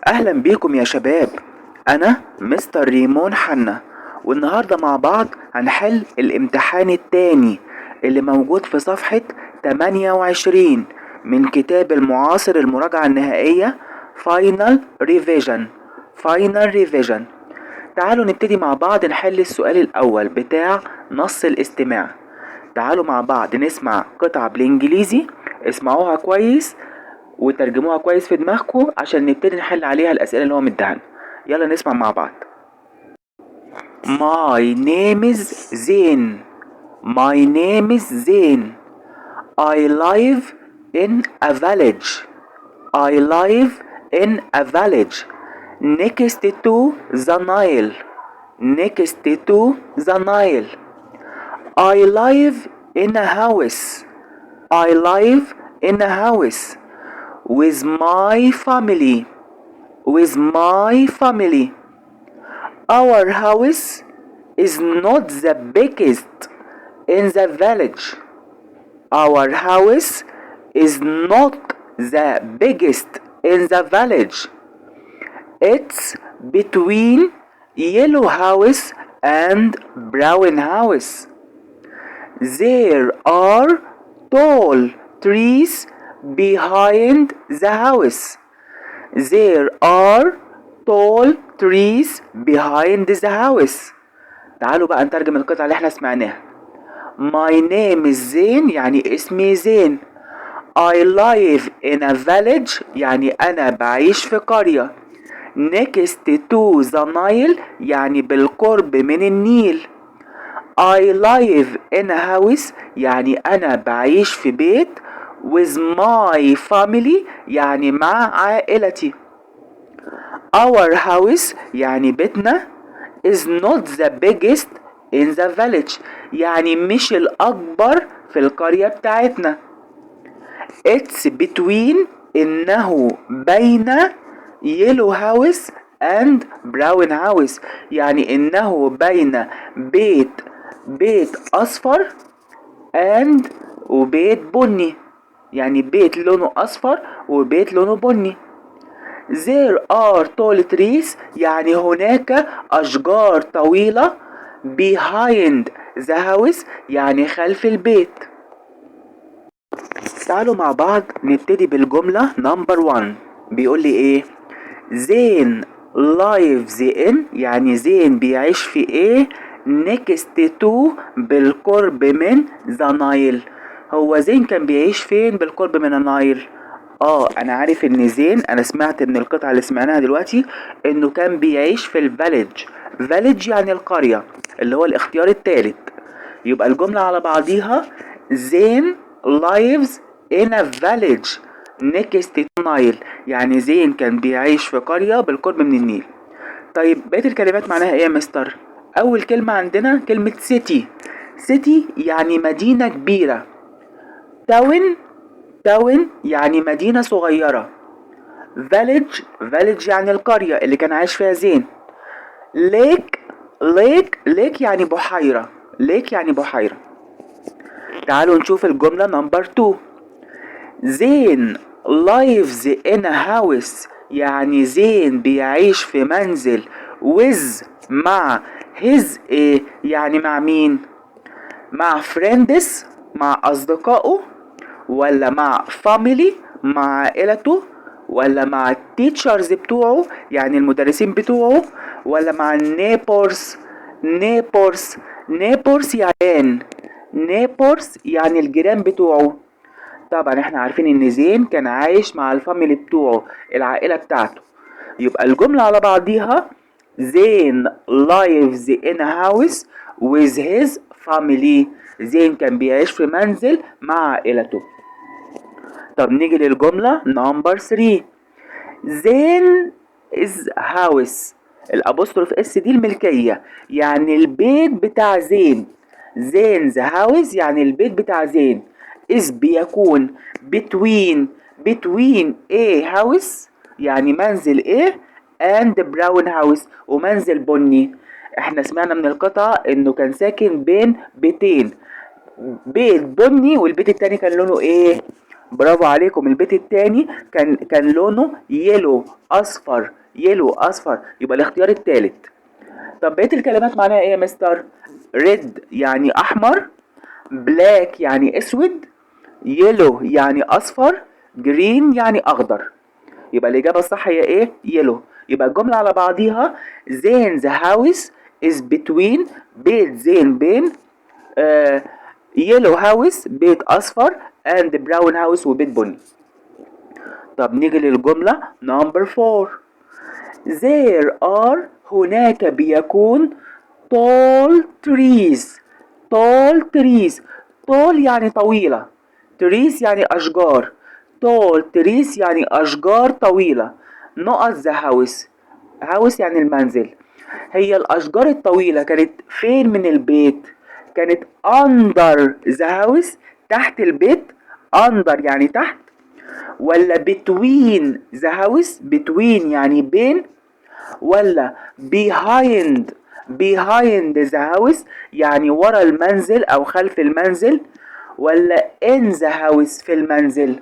أهلا بيكم يا شباب. أنا مستر ريمون حنا، والنهاردة مع بعض هنحل الامتحان التاني اللي موجود في صفحة 28 من كتاب المعاصر المراجعة النهائية Final Revision. Final Revision. تعالوا نبتدي مع بعض نحل السؤال الأول بتاع نص الاستماع. تعالوا مع بعض نسمع قطعة بالإنجليزي، اسمعوها كويس وترجموها كويس في دماغكم عشان نبتدي نحل عليها الأسئلة اللي هو مديها. يلا نسمع مع بعض. My name is Zain. My name is Zain. I live in a village. I live in a village next to the Nile. Next to the Nile. I live in a house. I live in a house with my family. With my family. Our house is not the biggest in the village. Our house is not the biggest in the village. It's between yellow house and brown house. There are tall trees behind the house. There are tall trees behind the house. تعالوا بقى نترجم القطعة اللي احنا سمعناها. My name is زين، يعني اسمي زين. I live in a village، يعني أنا بعيش في قرية. Next to the Nile، يعني بالقرب من النيل. I live in a house، يعني أنا بعيش في بيت. With my family، يعني مع عائلتي. Our house، يعني بيتنا، is not the biggest in the village، يعني مش الأكبر في القرية بتاعتنا. It's between، إنه بين، yellow house and brown house، يعني إنه بين بيت أصفر and وبيت بني، يعني بيت لونه أصفر وبيت لونه بني. There are tall trees، يعني هناك أشجار طويلة، behind the house، يعني خلف البيت. تعالوا مع بعض نبتدي بالجملة number 1. بيقول لي ايه؟ زين lives in، يعني زين بيعيش في ايه؟ next to، بالقرب من، the Nile. هو زين كان بيعيش فين بالقرب من ال Nile؟ انا عارف ان زين، انا سمعت من القطعة اللي سمعناها دلوقتي انه كان بيعيش في ال village. village يعني القرية، اللي هو الاختيار الثالث. يبقى الجملة على بعضيها: زين lives in a village next to Nile، يعني زين كان بيعيش في قرية بالقرب من النيل. طيب، بقية الكلمات معناها ايه يا مستر؟ اول كلمة عندنا كلمة city. city يعني مدينة كبيرة. town، town يعني مدينة صغيرة. village، village يعني القرية اللي كان عايش فيها زين. lake، lake، lake يعني بحيرة. lake يعني بحيرة. تعالوا نشوف الجملة number 2. زين lives in a house، يعني زين بيعيش في منزل، with، مع، his ايه؟ يعني مع مين؟ مع friends، مع أصدقائه، ولا مع family، مع عائلته، ولا مع ال teachers بتوعه، يعني المدرسين بتوعه، ولا مع ال neighbors؟ neighbors، neighbors يعني، neighbors يعني الجيران بتوعه. طبعا احنا عارفين ان زين كان عايش مع ال family بتوعه، العائلة بتاعته. يبقى الجملة على بعضيها: زين lives in a house with his family. زين كان بيعيش في منزل مع عائلته. طب نيجي للجملة number 3. زين 's house، ال apostrophe s دي الملكية، يعني البيت بتاع زين. زين's house يعني البيت بتاع زين، is بيكون، between، between a house، يعني منزل ايه، and brown house، ومنزل بني. احنا سمعنا من القطعة انه كان ساكن بين بيتين، بيت بني والبيت التاني كان لونه ايه؟ برافو عليكم، البيت التاني كان لونه yellow اصفر، yellow اصفر، يبقى الاختيار التالت. طب بقية الكلمات معناها ايه يا مستر؟ red يعني احمر، black يعني اسود، yellow يعني اصفر، green يعني اخضر. يبقى الاجابة الصح هي ايه؟ yellow. يبقى الجملة على بعضيها Zain's house is between، بيت زين بين yellow house بيت اصفر and brown house وبيت بني. طب نيجي للجملة number 4. there are هناك بيكون tall trees، tall trees، tall يعني طويلة، trees يعني أشجار، tall trees يعني أشجار طويلة. نقط the house، house يعني المنزل. هي الأشجار الطويلة كانت فين من البيت؟ كانت under the house تحت البيت، under يعني تحت، ولا between the house، between يعني بين، ولا behind، behind the house يعني ورا المنزل أو خلف المنزل، ولا in the house في المنزل؟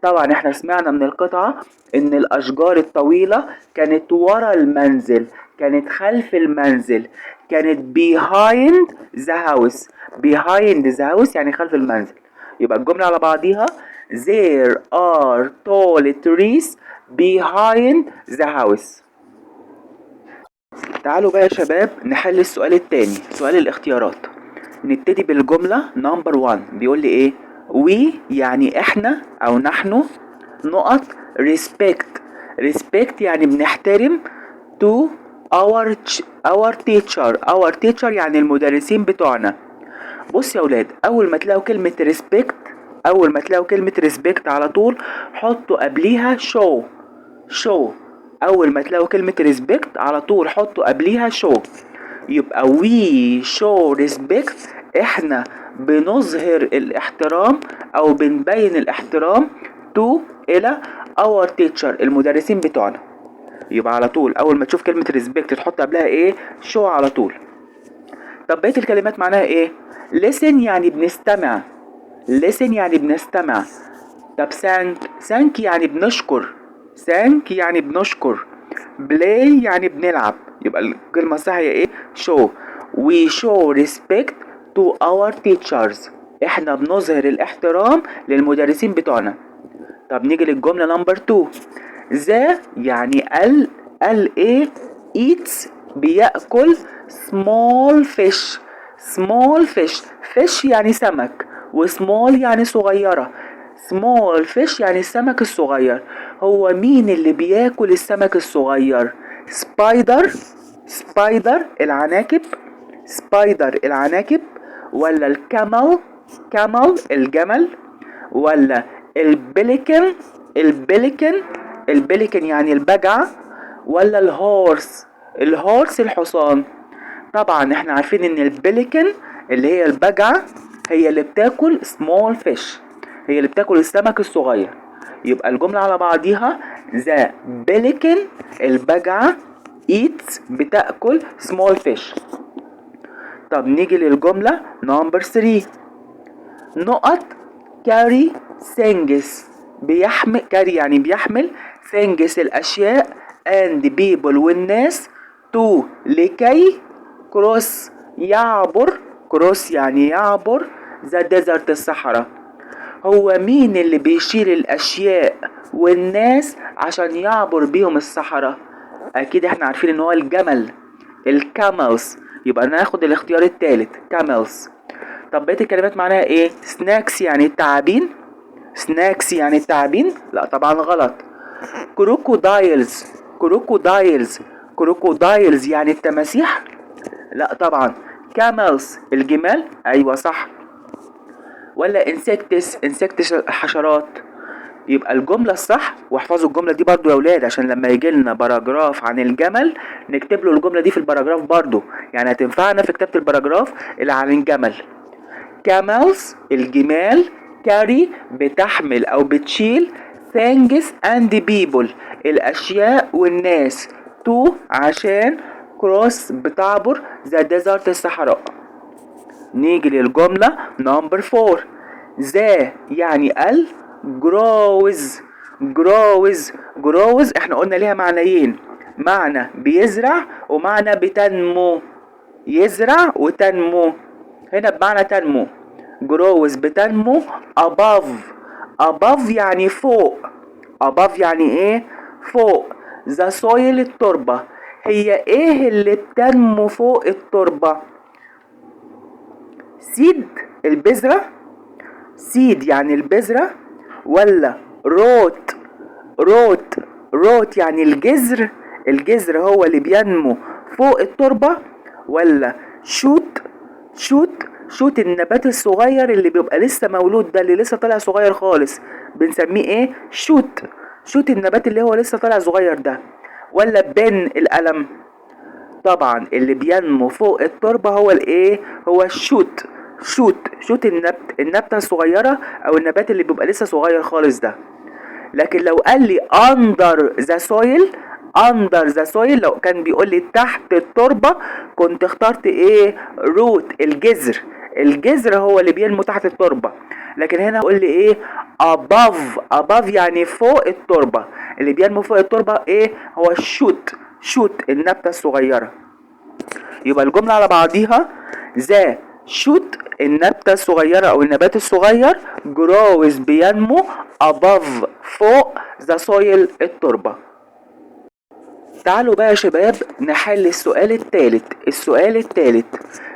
طبعا احنا سمعنا من القطعة ان الاشجار الطويلة كانت ورا المنزل، كانت خلف المنزل، كانت behind the house، behind the house يعني خلف المنزل. يبقى الجملة على بعضيها there are tall trees behind the house. تعالوا بقى يا شباب نحل السؤال التاني، سؤال الاختيارات. نبتدي بالجملة number 1، بيقول لي ايه؟ we يعني احنا او نحن، نقط respect، respect يعني بنحترم، to our teacher، our teacher يعني المدرسين بتوعنا. بص يا ولاد، اول ما تلاقوا كلمة respect، اول ما تلاقوا كلمة respect على طول حطوا قبليها show، show. اول ما تلاقوا كلمة respect على طول حطوا قبليها show. يبقى we show respect، احنا بنظهر الاحترام او بنبين الاحترام، to الى our teacher المدرسين بتوعنا. يبقى على طول اول ما تشوف كلمة respect تحط قبلها ايه؟ show على طول. طب بقية الكلمات معناها ايه؟ listen يعني بنستمع، listen يعني بنستمع. طب thank، thank يعني بنشكر، thank يعني بنشكر. play يعني بنلعب. يبقى الكلمة الصح هي ايه؟ show. we show respect to our teachers، احنا بنظهر الاحترام للمدرسين بتوعنا. طب نيجي للجملة number 2. the يعني ال ايه؟ eats بيأكل small fish، small fish، fish يعني سمك و small يعني صغيرة، small fish يعني السمك الصغير. هو مين اللي بياكل السمك الصغير؟ spider، spider العناكب، spider العناكب، ولا ال camel، camel الجمل، ولا ال pelican، ال pelican، ال pelican يعني البجعة، ولا ال horse، ال horse الحصان؟ طبعا احنا عارفين ان ال pelican اللي هي البجعة هي اللي بتاكل small fish، هي اللي بتاكل السمك الصغير. يبقى الجملة على بعضيها the pelican البجعة eats بتاكل small fish. طب نيجي للجملة number 3. نقط carry things بيحمل، carry يعني بيحمل، things الأشياء، and people والناس، to لكي، cross يعبر، cross يعني يعبر، the desert الصحراء. هو مين اللي بيشيل الأشياء والناس عشان يعبر بيهم الصحراء؟ أكيد احنا عارفين ان هو الجمل، ال camels. يبقى ناخد الاختيار الثالث، camels. طب بقية الكلمات معناها ايه؟ snakes يعني التعابين، snakes يعني التعابين، لا طبعا غلط. crocodiles، crocodiles، crocodiles يعني التماسيح، لا طبعا. camels الجمال، ايوه صح. ولا insects، insects الحشرات. يبقى الجملة الصح، واحفظوا الجملة دي برضو يا ولاد عشان لما يجي لنا paragraph عن الجمل نكتب له الجملة دي في ال paragraph برضو، يعني هتنفعنا في كتابة ال paragraph اللي عن الجمل. camels الجمال، carry بتحمل او بتشيل، things and people الاشياء والناس، to عشان، cross بتعبر، the desert الصحراء. نيجي للجملة number 4. the يعني ال grows. grows، grows احنا قلنا ليها معنيين، معنى بيزرع ومعنى بتنمو. يزرع وتنمو، هنا بمعنى تنمو. grows بتنمو. above، above يعني فوق. above يعني ايه؟ فوق. the soil التربة. هي ايه اللي بتنمو فوق التربة؟ seed البذرة، seed يعني البذرة، ولا root؟ root، root يعني الجذر، الجذر هو اللي بينمو فوق التربة، ولا shoot؟ shoot، shoot النبات الصغير اللي بيبقى لسه مولود ده، اللي لسه طالع صغير خالص، بنسميه ايه؟ shoot. shoot النبات اللي هو لسه طالع صغير ده، ولا pen القلم؟ طبعا اللي بينمو فوق التربة هو الايه؟ هو ال shoot. shoot، shoot النبت، النبتة الصغيرة او النبات اللي بيبقى لسه صغير خالص ده. لكن لو قال لي under the soil، under the soil، لو كان بيقول لي تحت التربة كنت اخترت ايه؟ root الجذر، الجذر هو اللي بينمو تحت التربة. لكن هنا يقول لي ايه؟ above. above يعني فوق التربة، اللي بينمو فوق التربة ايه؟ هو ال shoot. shoot النبتة الصغيرة. يبقى الجملة على بعضيها: the shoot النبتة الصغيرة أو النبات الصغير، grows بينمو، above فوق، the soil التربة. تعالوا بقى يا شباب نحل السؤال الثالث. السؤال الثالث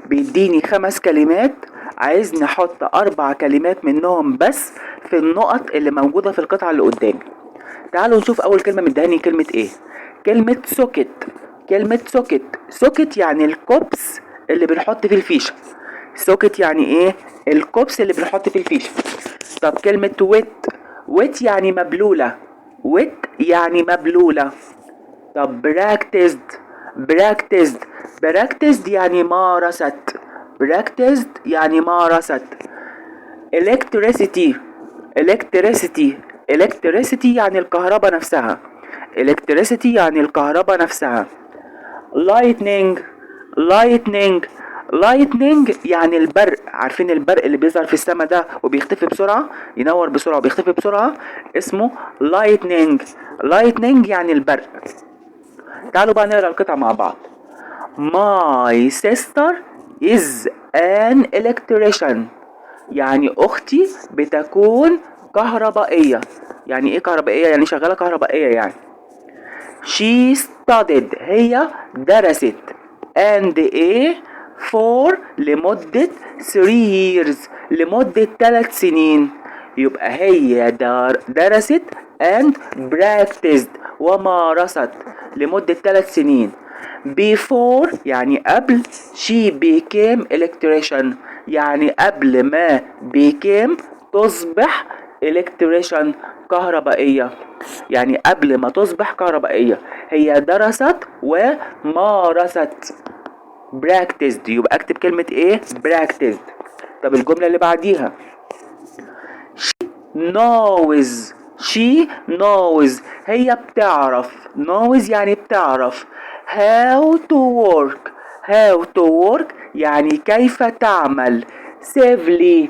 بيديني خمس كلمات، عايز نحط أربع كلمات منهم بس في النقط اللي موجودة في القطعة اللي قدامي. تعالوا نشوف أول كلمة مدهاني كلمة إيه؟ كلمة socket. كلمة socket، socket يعني الكوبس اللي بنحط فيه الفيشة. socket يعني ايه؟ الكوبس اللي بنحط فيه الفيشة. طب كلمة wet، wet يعني مبلولة، wet يعني مبلولة. طب practiced، practiced، practiced يعني مارست، practiced يعني مارست. electricity، electricity، electricity يعني الكهرباء نفسها، electricity يعني الكهرباء نفسها. lightning، lightning، lightning يعني البرق. عارفين البرق اللي بيظهر في السماء ده وبيختفي بسرعة، ينور بسرعة وبيختفي بسرعة، اسمه lightning. lightning يعني البرق. تعالوا بقى نقرا القطعة مع بعض. My sister is an electrician، يعني أختي بتكون كهربائية. يعني إيه كهربائية؟ يعني شغالة كهربائية يعني. She studied هي درست، and ايه for لمدة 3 years، لمدة 3 سنين. يبقى هي درست and practiced ومارست لمدة 3 سنين. before يعني قبل، she became electrician يعني قبل ما became تصبح electrician كهربائية، يعني قبل ما تصبح كهربائية هي درست ومارست practiced. يبقى اكتب كلمة ايه؟ practiced. طب الجملة اللي بعديها: she knows، she knows هي بتعرف، knows يعني بتعرف، how to work، how to work يعني كيف تعمل، safely،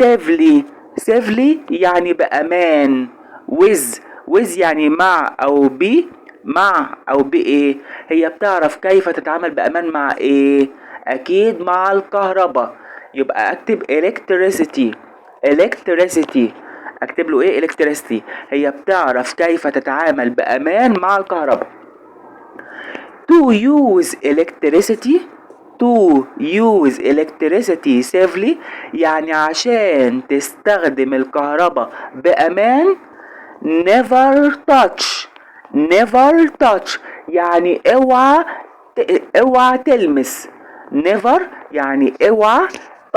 safely، safely يعني بأمان، with، with يعني مع أو ب، مع أو بإيه؟ هي بتعرف كيف تتعامل بأمان مع إيه؟ أكيد مع الكهرباء. يبقى أكتب electricity، electricity. أكتب له إيه؟ electricity. هي بتعرف كيف تتعامل بأمان مع الكهرباء. to use electricity، to use electricity safely يعني عشان تستخدم الكهرباء بأمان، never touch، never touch يعني اوعى، اوعى تلمس، never يعني اوعى،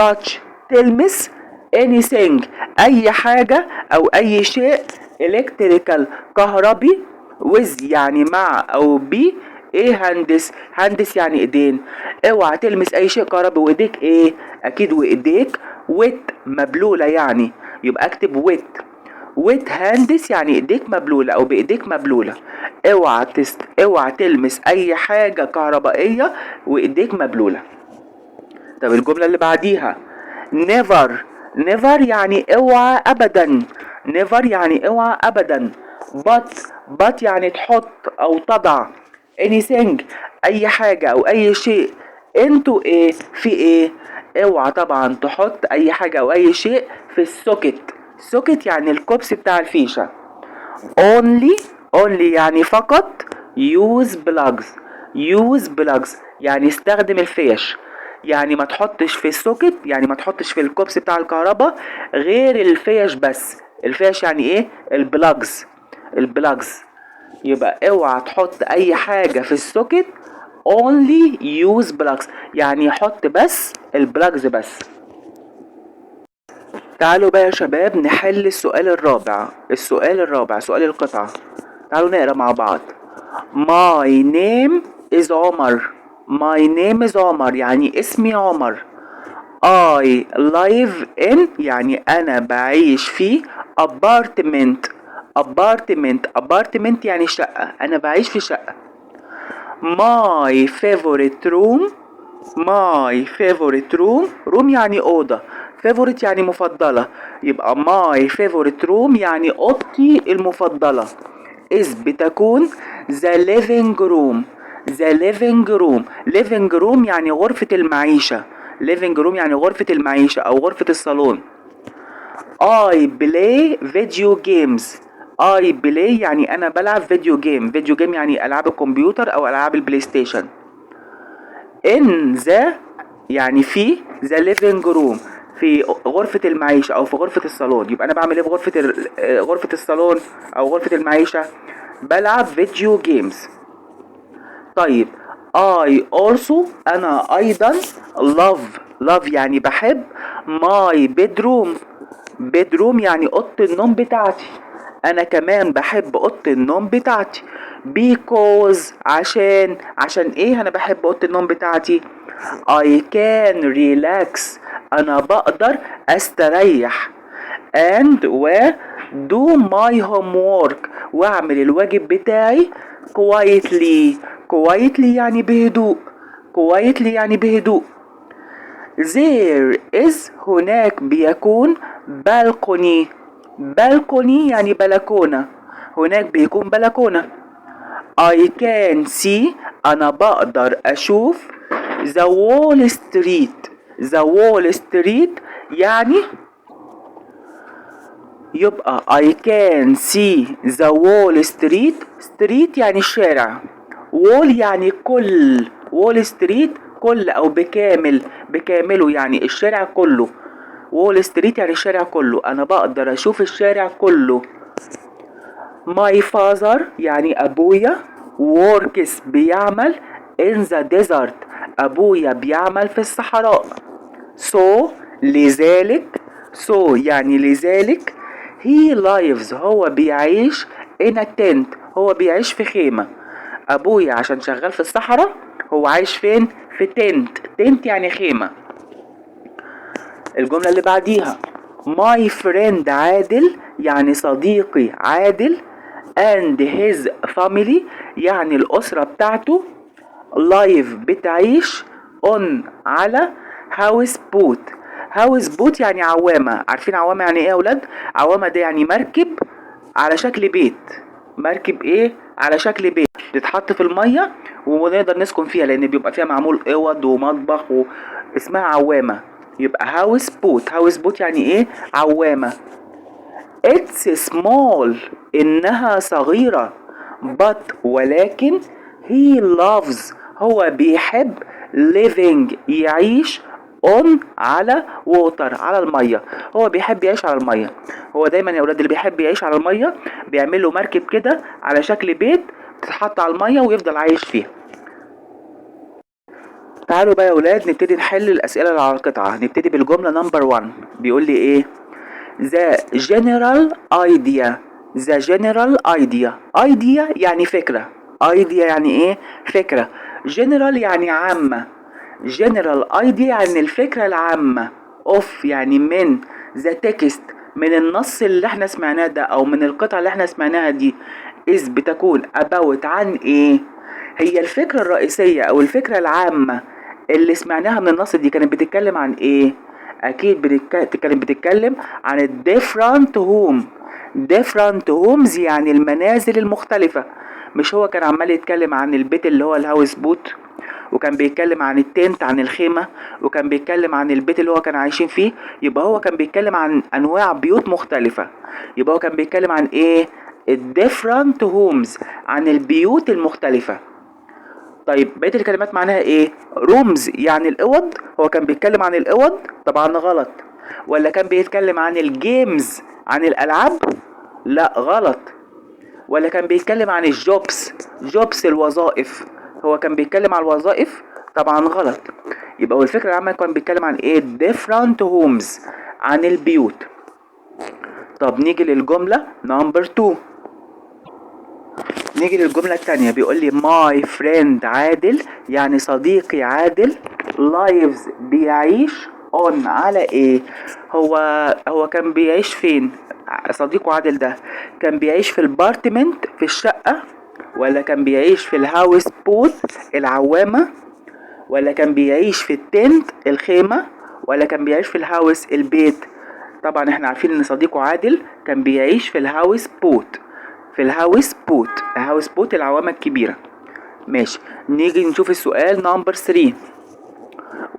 touch تلمس، anything اي حاجة او اي شيء، electrical كهربي، with يعني مع او ب ايه؟ hands، hands يعني ايدين. اوعى تلمس اي شيء كهربي وايديك ايه؟ اكيد وايديك wet مبلولة يعني. يبقى اكتب wet، wet hands يعني ايديك مبلولة او بايديك مبلولة. اوعى تلمس اي حاجة كهربائية وايديك مبلولة. طب الجملة اللي بعديها: never، never يعني اوعى ابدا، never يعني اوعى ابدا، put، put يعني تحط او تضع، anything اي حاجة او اي شيء، into ايه؟ في ايه؟ اوعى طبعا تحط اي حاجة او اي شيء في ال socket. socket يعني الكوبس بتاع الفيشة. only، only يعني فقط، use plugs، use plugs يعني استخدم الفيش. يعني ما تحطش في ال socket، يعني ما تحطش في الكوبس بتاع الكهرباء غير الفيش بس. الفيش يعني ايه؟ ال plugs، ال plugs. يبقى اوعى تحط اي حاجة في ال socket، only use plugs يعني حط بس ال plugs بس. تعالوا بقى يا شباب نحل السؤال الرابع. السؤال الرابع سؤال القطعة. تعالوا نقرا مع بعض. My name is عمر. My name is عمر يعني اسمي عمر. I live in يعني أنا بعيش في apartment. apartment، apartment يعني شقة. أنا بعيش في شقة. My favorite room، my favorite room، room يعني أوضة، favorite يعني مفضلة، يبقى my favorite room يعني أوضتي المفضلة، is بتكون the living room. the living room، living room يعني غرفة المعيشة. living room يعني غرفة المعيشة أو غرفة الصالون. I play video games. I play يعني أنا بلعب video game. video game يعني ألعاب الكمبيوتر أو ألعاب البلاي ستيشن. in the يعني في the living room، في غرفة المعيشة أو في غرفة الصالون. يبقى أنا بعمل إيه في غرفة الصالون أو غرفة المعيشة؟ بلعب video games. طيب، I also أنا أيضا، love، love يعني بحب، my bedroom. bedroom يعني أوضة النوم بتاعتي. أنا كمان بحب أوضة النوم بتاعتي because عشان، عشان إيه أنا بحب أوضة النوم بتاعتي؟ I can relax أنا بقدر أستريح، and و do my homework واعمل الواجب بتاعي، quietly. quietly يعني بهدوء. quietly يعني بهدوء. there is هناك بيكون، balcony، balcony يعني بلكونة. هناك بيكون بلكونة. I can see أنا بقدر أشوف، the whole street. the whole street يعني، يبقى I can see the whole street. street يعني الشارع، whole يعني كل، whole street كل أو بكامل، بكامله يعني الشارع كله. whole street يعني الشارع كله. أنا بقدر أشوف الشارع كله. My father يعني أبويا، works بيعمل، in the desert أبويا بيعمل في الصحراء. so لذلك، so يعني لذلك، he lives هو بيعيش، in a tent هو بيعيش في خيمة. أبويا عشان شغال في الصحراء هو عايش فين؟ في tent. tent يعني خيمة. الجملة اللي بعديها: my friend عادل يعني صديقي عادل، and his family يعني الأسرة بتاعته، live بتعيش، on على house boat. house boat يعني عوامة. عارفين عوامة يعني ايه يا اولاد؟ عوامة ده يعني مركب على شكل بيت. مركب ايه؟ على شكل بيت، تتحط في المية ونقدر نسكن فيها، لان بيبقى فيها معمول اوض ومطبخ واسمها عوامة. يبقى house boat، house boat يعني ايه؟ عوامة. It's small إنها صغيرة، but ولكن، he loves هو بيحب، living يعيش، on على، water على المية. هو بيحب يعيش على المية. هو دايما يا اولاد اللي بيحب يعيش على المية بيعمل له مركب كده على شكل بيت تتحط على المية ويفضل عايش فيها. تعالوا بقى يا اولاد نبتدي نحل الاسئلة اللي على القطعة. نبتدي بالجملة number 1. بيقول لي ايه؟ The general idea. The general idea، idea يعني فكرة. idea يعني ايه؟ فكرة. general يعني عامة. general idea يعني الفكرة العامة، of يعني من، the text من النص اللي احنا سمعناه ده او من القطعة اللي احنا سمعناها دي، is بتكون، about عن ايه؟ هي الفكرة الرئيسية او الفكرة العامة اللي سمعناها من النص دي كانت بتتكلم عن ايه؟ اكيد بتتكلم عن ال different home. different homes يعني المنازل المختلفة. مش هو كان عمال يتكلم عن البيت اللي هو ال house boat، وكان بيتكلم عن ال tent عن الخيمة، وكان بيتكلم عن البيت اللي هو كان عايشين فيه. يبقى هو كان بيتكلم عن أنواع بيوت مختلفة. يبقى هو كان بيتكلم عن إيه؟ ال different homes، عن البيوت المختلفة. طيب بقية الكلمات معناها إيه؟ rooms يعني الأوض، هو كان بيتكلم عن الأوض؟ طبعا غلط. ولا كان بيتكلم عن ال games عن الألعاب؟ لا غلط. ولا كان بيتكلم عن ال jobs، jobs الوظائف، هو كان بيتكلم عن الوظائف؟ طبعا غلط. يبقى هو الفكرة العامة كان بيتكلم عن ايه؟ different homes، عن البيوت. طب نيجي للجملة number 2. نيجي للجملة التانية، بيقول لي my friend عادل، يعني صديقي عادل، lives بيعيش on على ايه؟ هو كان بيعيش فين؟ صديقه عادل ده كان بيعيش في ال apartment في الشقة، ولا كان بيعيش في ال house boat العوامة، ولا كان بيعيش في ال tent الخيمة، ولا كان بيعيش في ال house البيت؟ طبعا احنا عارفين ان صديقه عادل كان بيعيش في ال house boat، في ال house boat، ال house boat العوامة الكبيرة. ماشي، نيجي نشوف السؤال number 3.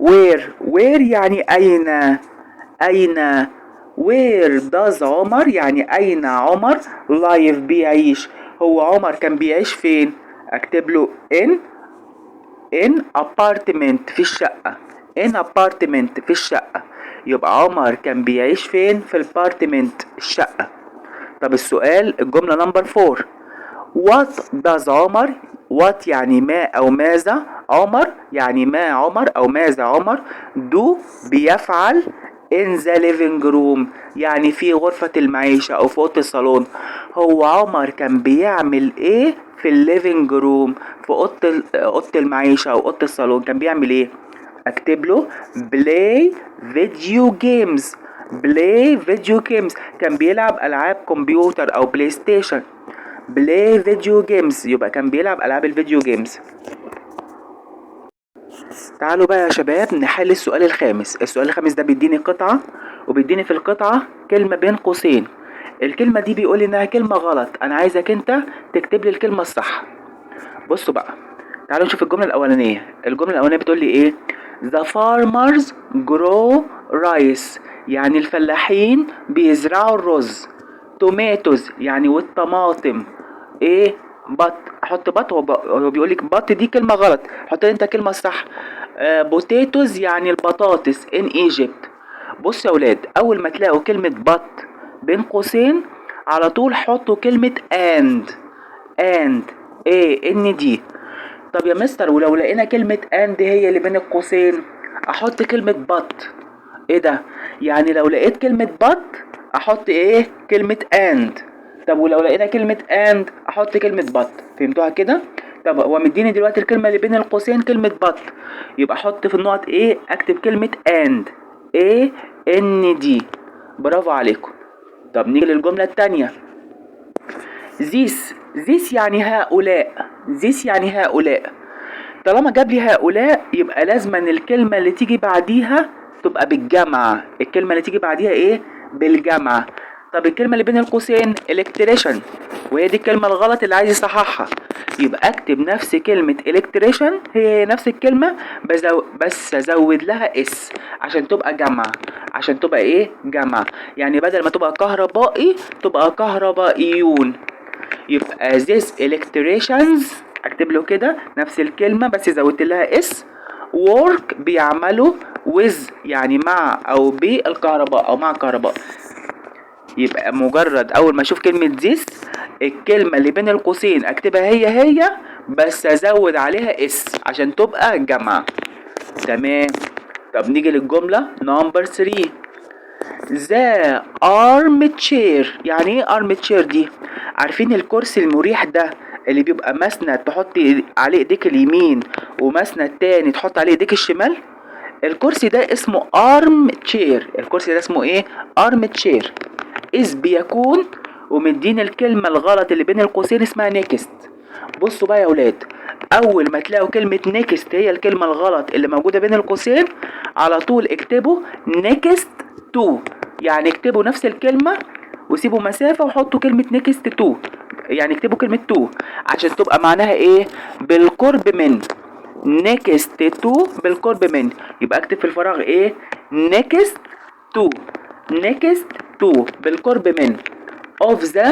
where، where يعني أين، أين، where does عمر يعني أين عمر live بيعيش. هو عمر كان بيعيش فين؟ أكتب له in apartment في الشقة، in apartment في الشقة. يبقى عمر كان بيعيش فين؟ في ال apartment الشقة. طب السؤال الجملة number 4، what does عمر، what يعني ما أو ماذا، عمر يعني ما عمر أو ماذا عمر، do بيفعل in the living room يعني في غرفة المعيشة أو في أوضة الصالون. هو عمر كان بيعمل إيه في ال living room في أوضة المعيشة أو أوضة الصالون؟ كان بيعمل إيه؟ أكتب له play video games، play video games كان بيلعب ألعاب كمبيوتر أو PlayStation. play video games يبقى كان بيلعب ألعاب ال video games. تعالوا بقى يا شباب نحل السؤال الخامس. السؤال الخامس ده بيديني قطعة، وبيديني في القطعة كلمة بين قوسين. الكلمة دي بيقول إنها كلمة غلط، أنا عايزك أنت تكتب لي الكلمة الصح. بصوا بقى، تعالوا نشوف الجملة الأولانية. الجملة الأولانية بتقول لي إيه؟ The farmers grow rice يعني الفلاحين بيزرعوا الرز، tomatoes يعني والطماطم، ايه but، احط but، هو بيقول لك but دي كلمة غلط، حط لي انت كلمة صح. Potatoes يعني البطاطس in Egypt. بص يا ولاد، اول ما تلاقوا كلمة but بين قوسين على طول حطوا كلمة and، and A N D. طب يا مستر ولو لقينا كلمة and هي اللي بين القوسين احط كلمة but؟ ايه ده؟ يعني لو لقيت كلمة but احط ايه؟ كلمة and. طب ولو لقينا كلمة and احط كلمة but. فهمتوها كده؟ طب هو مديني دلوقتي الكلمة اللي بين القوسين كلمة but، يبقى احط في النقط ايه؟ اكتب كلمة and، A N D. برافو عليكم. طب نيجي للجملة التانية. these، these يعني هؤلاء، these يعني هؤلاء. طالما جاب لي هؤلاء يبقى لازما الكلمة اللي تيجي بعديها تبقى بالجمع. الكلمة اللي تيجي بعديها ايه؟ بالجمع. طب الكلمة اللي بين القوسين electrician، وهي دي الكلمة الغلط اللي عايز يصححها، يبقى اكتب نفس كلمة electrician، هي نفس الكلمة بس ازود لها s عشان تبقى جمع، عشان تبقى ايه؟ جمع. يعني بدل ما تبقى كهربائي تبقى كهربائيون. يبقى these electricians اكتب له كده نفس الكلمة بس زودت لها s، work بيعملوا، with يعني مع او بالكهرباء او مع الكهرباء. يبقى مجرد اول ما اشوف كلمة these الكلمة اللي بين القوسين اكتبها هي هي بس ازود عليها s عشان تبقى جمع. تمام. طب نيجي للجملة number 3. The armchair يعني ايه armchair دي؟ عارفين الكرسي المريح ده اللي بيبقى مسند تحط عليه ايديك اليمين ومسند تاني تحط عليه ايديك الشمال؟ الكرسي ده اسمه armchair. الكرسي ده اسمه ايه؟ armchair. is بيكون، ومديني الكلمة الغلط اللي بين القوسين اسمها next. بصوا بقى يا ولاد، اول ما تلاقوا كلمة next هي الكلمة الغلط اللي موجودة بين القوسين على طول اكتبوا next to، يعني اكتبوا نفس الكلمة وسيبوا مسافة وحطوا كلمة next to، يعني اكتبوا كلمة to عشان تبقى معناها ايه؟ بالقرب من. next to بالقرب من، يبقى اكتب في الفراغ ايه؟ next to، next to بالقرب من of the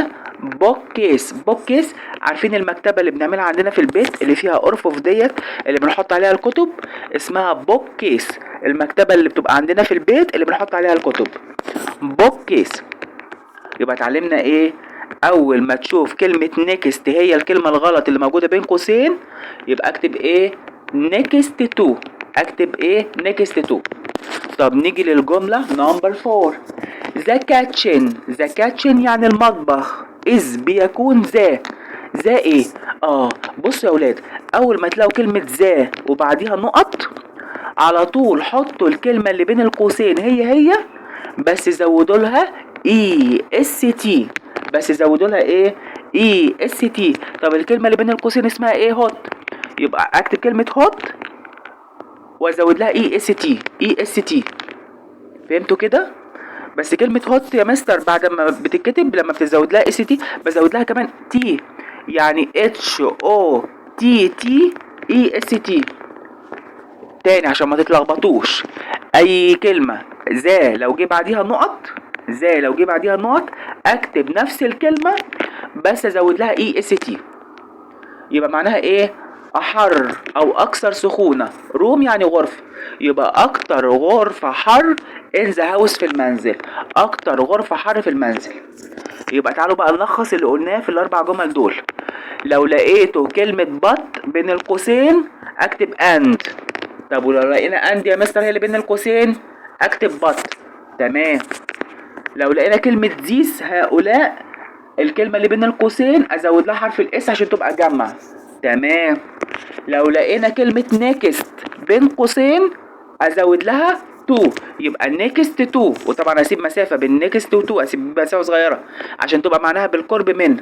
bookcase. bookcase عارفين المكتبة اللي بنعملها عندنا في البيت اللي فيها ارفف ديت اللي بنحط عليها الكتب، اسمها bookcase. المكتبة اللي بتبقى عندنا في البيت اللي بنحط عليها الكتب، bookcase. يبقى اتعلمنا ايه؟ اول ما تشوف كلمة next هي الكلمة الغلط اللي موجودة بين قوسين، يبقى اكتب ايه؟ next to. اكتب ايه؟ next to. طب نيجي للجملة number 4. the kitchen، the kitchen يعني المطبخ، is بيكون the، the ايه؟ بصوا يا ولاد، اول ما تلاقوا كلمة the وبعديها نقط على طول حطوا الكلمة اللي بين القوسين هي هي، بس زودوا لها EST، بس زودوا لها ايه؟ EST. طب الكلمة اللي بين القوسين اسمها ايه؟ hot. يبقى اكتب كلمة hot وازود لها اي اس تي، اي اس تي. فهمتوا كده؟ بس كلمة hot يا مستر بعد ما بتتكتب لما بتزود لها ST بزود لها كمان T، يعني HOTT EST. تاني عشان ما تتلخبطوش، اي كلمة the لو جه بعديها نقط، the لو جه بعديها نقط اكتب نفس الكلمة بس ازود لها EST. يبقى معناها ايه؟ احر او اكثر سخونة. room يعني غرفة، يبقى اكتر غرفة حر in the house في المنزل، اكتر غرفة حر في المنزل. يبقى تعالوا بقى نلخص اللي قلناه في الاربع جمل دول. لو لقيتوا كلمة but بين القوسين اكتب and. طب ولو لقينا and يا مستر هي اللي بين القوسين اكتب but. تمام. لو لقينا كلمة these هؤلاء، الكلمة اللي بين القوسين ازود لها حرف ال S عشان تبقى جمع. تمام. لو لقينا كلمة next بين قوسين ازود لها to، يبقى next to، وطبعا اسيب مسافة بين next و to، اسيب مسافة صغيرة عشان تبقى معناها بالقرب من.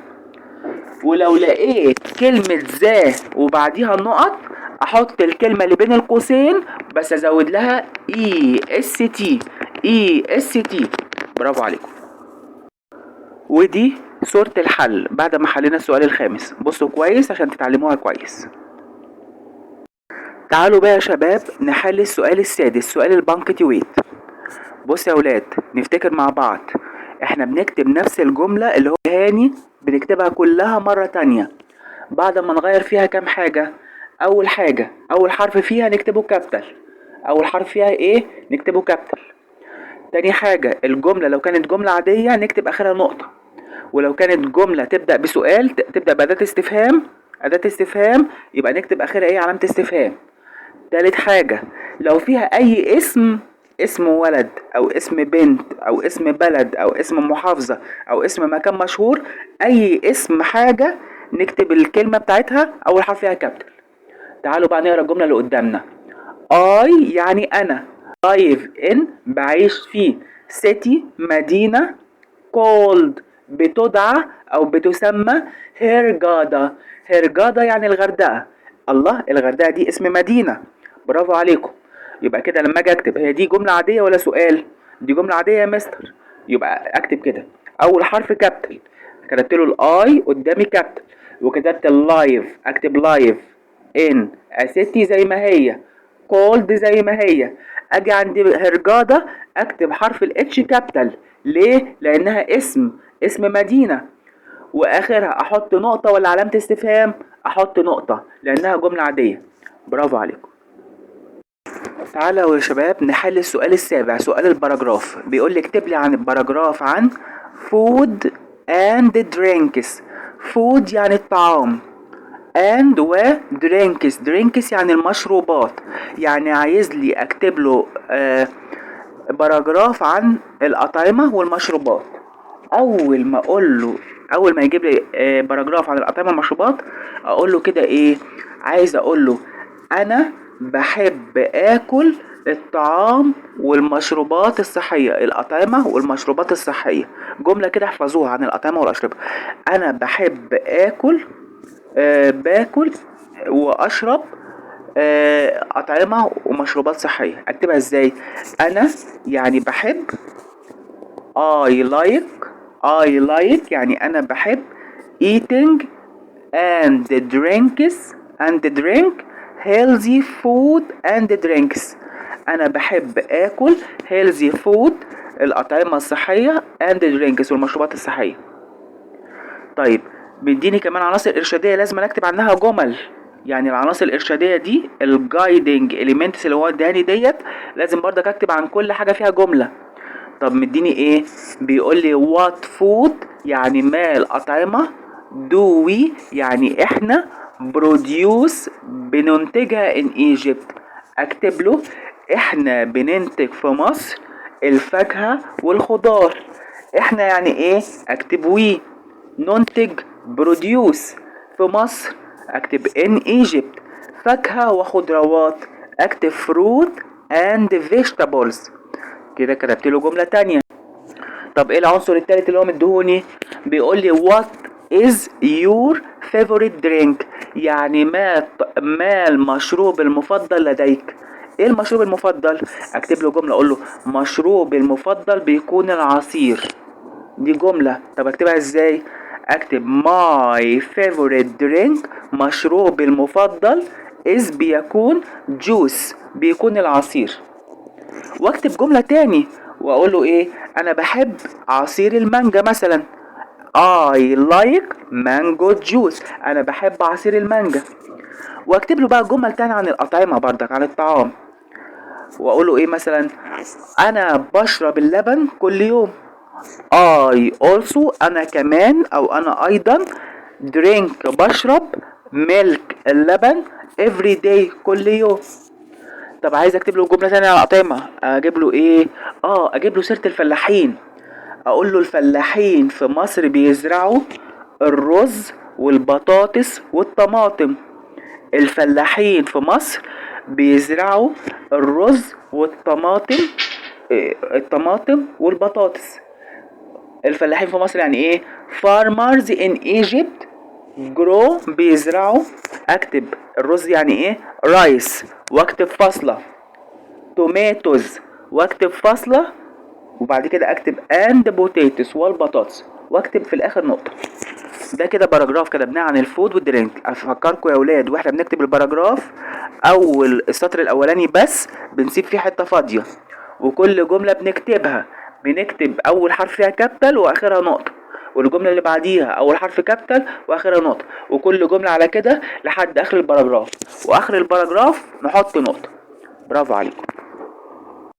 ولو لقيت كلمة the وبعديها نقط احط الكلمة اللي بين القوسين بس ازود لها EST، EST. برافو عليكم. ودي صورة الحل بعد ما حلينا السؤال الخامس. بصوا كويس عشان تتعلموها كويس. تعالوا بقى يا شباب نحل السؤال السادس، سؤال ال punctuate. بص يا ولاد، نفتكر مع بعض، احنا بنكتب نفس الجملة اللي هو هاني بنكتبها كلها مرة تانية بعد ما نغير فيها كام حاجة. اول حاجة، اول حرف فيها نكتبه capital. اول حرف فيها ايه؟ نكتبه capital. تاني حاجة، الجملة لو كانت جملة عادية نكتب اخرها نقطة، ولو كانت جملة تبدأ بسؤال، تبدأ بأداة استفهام، أداة استفهام يبقى نكتب آخرها إيه؟ علامة استفهام. تالت حاجة، لو فيها أي اسم، اسم ولد أو اسم بنت أو اسم بلد أو اسم محافظة أو اسم مكان مشهور، أي اسم حاجة نكتب الكلمة بتاعتها أول حرف فيها capital. تعالوا بقى نقرا الجملة اللي قدامنا. I يعني أنا، live in بعيش في، city مدينة، called بتدعى أو بتسمى Hurghada. Hurghada يعني الغردقة. الله، الغردقة دي اسم مدينة، برافو عليكم. يبقى كده لما اجي اكتب، هي دي جملة عادية ولا سؤال؟ دي جملة عادية يا مستر. يبقى اكتب كده اول حرف capital، كتبت له ال I قدامي capital، وكتبت ال live، اكتب live in city زي ما هي، called زي ما هي. اجي عند Hurghada اكتب حرف ال H capital. ليه؟ لانها اسم مدينة. واخرها احط نقطة ولا علامة استفهام؟ احط نقطة لانها جملة عادية. برافو عليكم. تعالوا يا شباب نحل السؤال السابع، سؤال ال paragraph. بيقول لي اكتب لي عن ال paragraph عن food and drinks. food يعني الطعام، and و drinks، drinks يعني المشروبات. يعني عايز لي اكتب له paragraph عن الأطعمة والمشروبات. أول ما أقول له، أول ما يجيب لي paragraph عن الأطعمة والمشروبات، أقول له كده إيه؟ عايز أقول له أنا بحب آكل الطعام والمشروبات الصحية، الأطعمة والمشروبات الصحية. جملة كده احفظوها عن الأطعمة والأشربة. أنا بحب آكل، باكل وأشرب أطعمة ومشروبات صحية. أكتبها إزاي؟ أنا يعني بحب، I like، I like يعني أنا بحب eating and drinks and drink healthy food and drinks. أنا بحب آكل healthy food الأطعمة الصحية and drinks والمشروبات الصحية. طيب بيديني كمان عناصر إرشادية لازم أكتب عنها جمل، يعني العناصر الإرشادية دي ال guiding elements اللي هو اداني ديت لازم برضك أكتب عن كل حاجة فيها جملة. طب مديني إيه؟ بيقول لي what food يعني ما الأطعمة، do we يعني إحنا، produce بننتجها in Egypt. أكتب له إحنا بننتج في مصر الفاكهة والخضار. إحنا يعني إيه؟ أكتب we. ننتج produce في مصر أكتب in Egypt. فاكهة وخضروات أكتب fruit and vegetables. كده كتبت له جملة تانية. طب ايه العنصر التالت اللي هو مديهوني؟ بيقول لي what is your favorite drink يعني ما المشروب المفضل لديك. ايه المشروب المفضل؟ اكتب له جملة اقول له مشروب المفضل بيكون العصير. دي جملة. طب اكتبها ازاي؟ اكتب my favorite drink مشروب المفضل is بيكون juice بيكون العصير. واكتب جملة تاني واقول له ايه؟ انا بحب عصير المانجا مثلا، I like mango juice انا بحب عصير المانجا. واكتب له بقى جمل تاني عن الاطعمة برضك عن الطعام، واقول له ايه مثلا؟ انا بشرب اللبن كل يوم. I also انا كمان او انا ايضا drink بشرب milk اللبن every day كل يوم. طب عايز اكتب له جملة تانية على الأطعمة، اجيب له ايه؟ اجيب له سيرة الفلاحين، اقول له الفلاحين في مصر بيزرعوا الرز والبطاطس والطماطم. الفلاحين في مصر بيزرعوا الرز والطماطم، الطماطم والبطاطس. الفلاحين في مصر يعني ايه؟ farmers in Egypt grow بيزرعوا. اكتب الرز يعني ايه؟ rice واكتب فاصلة، tomatoes واكتب فاصلة، وبعد كده اكتب and potatoes والبطاطس، واكتب في الاخر نقطة. ده كده paragraph كتبناه عن ال food وال drink. افكركم يا اولاد واحنا بنكتب ال paragraph اول السطر الاولاني بس بنسيب فيه حتة فاضية، وكل جملة بنكتبها بنكتب اول حرف فيها capital واخرها نقطة، والجملة اللي بعديها اول حرف capital واخرها نقطة، وكل جملة على كده لحد اخر ال paragraph، واخر ال paragraph نحط نقطة. برافو عليكم.